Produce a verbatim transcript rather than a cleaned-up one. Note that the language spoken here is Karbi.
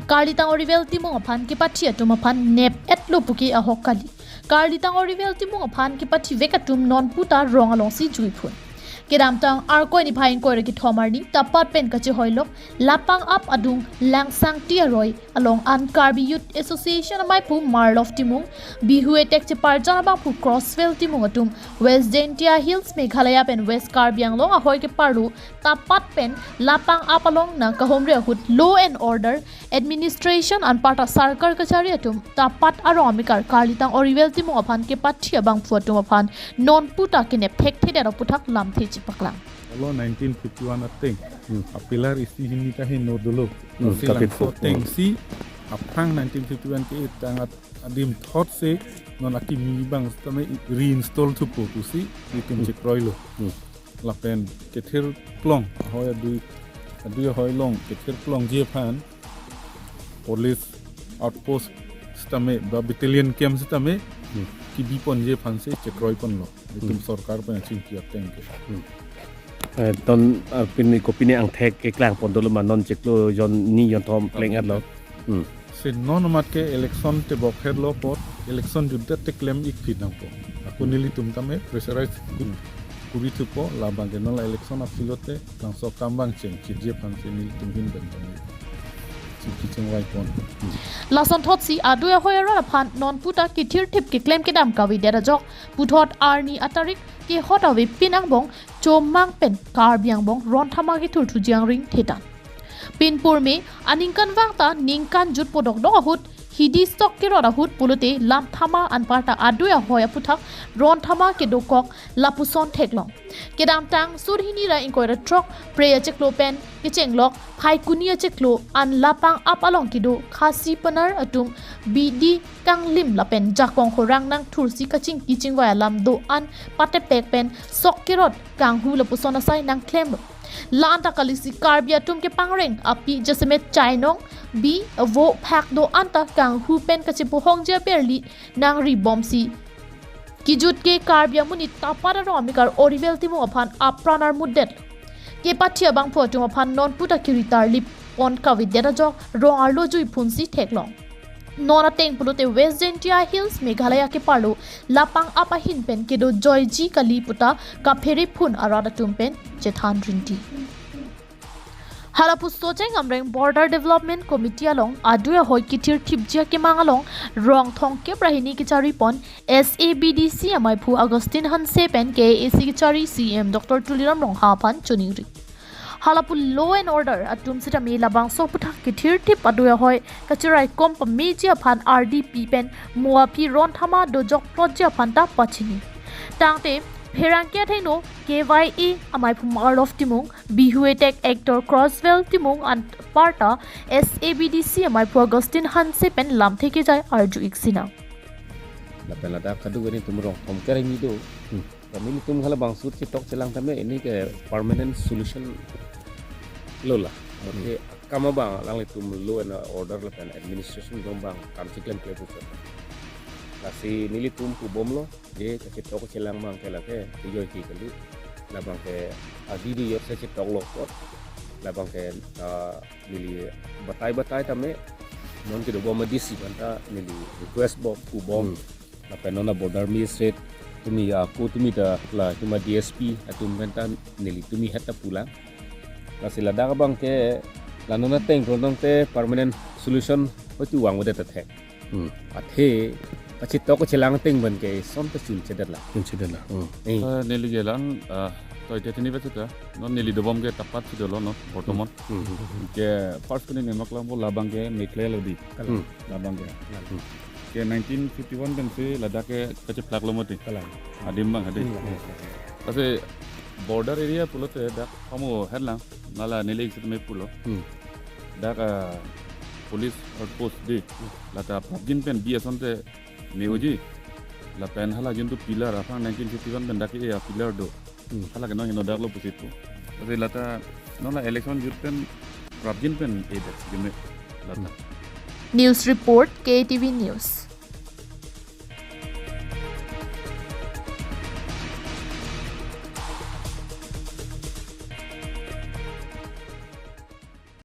Karlitang Orivel Timung aphan kepathi atum aphan nep-etlo puke ahok kali. Karlitang Orivel Timung aphan kepathivek atum nonputa rong alongsi juiphun. Kedamtang Arkoi niphai ingkoi ra kethom arni tapat pen kachehoilok Lapangap adung Langsangti aroi along an Karbi Youth Association amaiphu Marlov Timung, Bihu etek cheparjan abangphu Crosswell Timung atum West Jaintia Hills, Meghalaya pen West Karbi Anglong ahoi keparlo tapat pen Lapangap along nangkahomri ahut law and order administration anparta sarkar kachari atum tapat arong amekar Karlitang Orivel Timung aphan kepathi abangphu atum aphan nonputa kenep thekthedet aputhak lamthe chepaklang. Lo nineteen fifty-one ateng. Hmm. A pillar isi hini ta heno dolo. Hmm, si tapi langso fo-, ateng hmm. Si aphrang nineteen fifty-one ke tang at-, adim thot se non akimi abang sitame reinstall thupo pusi itum Hmm. Chekroilo. Hmm. Lapen kethir klong, ahoi adui, adui ahoi along kethir klongji aphan police outpost sitame ba battalion camp sitame Hmm. Kibiponji aphan si chekroiponlo. Itum Hmm. Sorkar pen chingki ateng ke. Hmm. Eh, ton, eh, pini kopine angthek keklangpon dolo ma non chiklo jon ni jon thom pleng-etlo. Hmm. Si non amat ke election tebok herlo apot, election jutdet te klem-ikphi nangpo. Ako Hmm. Nelitum tame pressurize Hmm. Kuri thupo, labang ke non la election aphi lote, langso akam abang cheng, chiji aphan si nelitum ahin pen tame chingki chingvaipon. Lasonthotsi adui ahoi arat aphan nonputa kethirthip keklem kedam kavedet ajok, puthot arni atarik kehot avepin angbong chomang pen Karbi Angbong ronthama kethurthuji angring thetan. Pinpur me aningkanvang ta ningkan jut podokdok ahut hidi sok kerot ahut pulote lamthama anparta adui ahoi aputhak ronthama kedokok lapuson theklong. Kedamtang sur hini ra ingkoi ra throk Phre achiklo pen kechenglok Phaikuni achiklo an Lapangap along kedo Khasi Panar atum bidi kanglim lapen jakong horang nangthursi kachingki chingvai alam do-an patepek pen sok kerot kanghu lapuson asai nangklemlo. La-anta kalisi Karbi atum kepangreng api jasemet chainong bi vo phak do-anta kanghu pen kachepohongji aberli nangribomsi kijut ke Karbi amonit tapat arong amekar Orivel Timung aphan apran armutdet. Kepathi abangphu atum aphan nonputa kiri tarlip pon kavedet ajok rong arlo juiphunsi theklong. Non ateng pulote West Jaintia Hills, Meghalaya keparlo Lapangap ahin pen kedo joiji kali puta kaphere phun arat atum pen chethan rinti. Hala pu Socheng Amreng Border Development Committee along adui ahoi kethirthipji akemang along rong thomkep ra hini kecharipon S A B D C amaiphu Augustine Hanse pen K A A C kachari C E M Doctor Tuliram Ronghang aphan choningri. Hala pu law and order atum sitame labangso aputhak kethirthip adui ahoi kachiraikom pameji aphan R D P pen mo aphi ronthama dojokplotji aphan ta pachini. Tangte pherangke athengno K Y A amaiphu Marlov Timung, Bihu etek actor Crosswell Timung anparta S A B D C amaiphu Augustine Hanse pen lamthe kejai arju-ik sinang. Lapen ladak kadokave nelitum rong thomkep ra hini do. Hmm. Kami nelitum halabangso chetok chelang tame ini ke permanent solution lo la. Hmm. Oke, akam abang alanglitum law and order lapen administration abang kam chiklemkle pusi. Lasi nelitum pubomlo, je kachetok chelang abang ke lake, ijoike kali. Labang ke adi di yot se chetoklo apot. Labang ke, ah, neli batai batai tame, non kedobom a D C aphanta neli request bom, pubom. Hmm. Lapen non a-border magistrate tumi, ako tumi ta la hima D S P atum aphanta neli tumi het ta pulang. Lasi ladak abang ke la non ateng prontong te permanent solution hoitu vangvedet ta thek. Hmm. Athe kachetok kachelang ateng abang ke son ta chunchedet la. Chunchedet la. Hmm. Eh. Eh, neli ke la-an, ah, toite tini bacheta. Non neli dobom ke tapat si dolo non, bortomon. Hmm. Ke first kuni nemak lang bo labang ke Meghalaya lo di. Hmm. Labang ke. Hmm. Ke nineteen fifty-one pensi ladak ke kacheplaklo mati. Kalang. Adim abang adim. Hmm. Lasi border area pulote dak kamu herlang, nala neli sitame pulo. Hmm. Dak, ah, police outpost di. Hmm. Lata prapjin pen bi asonte neoji. Lapen hala juntu pillar aphrang nineteen fifty-one pen dak ke ya pillar do. Hmm. Hala ke non heno daklo pusi pu. Tapi lata non la election jut pen prapjin pen edet jeme lata. Hmm. News report, K T V News.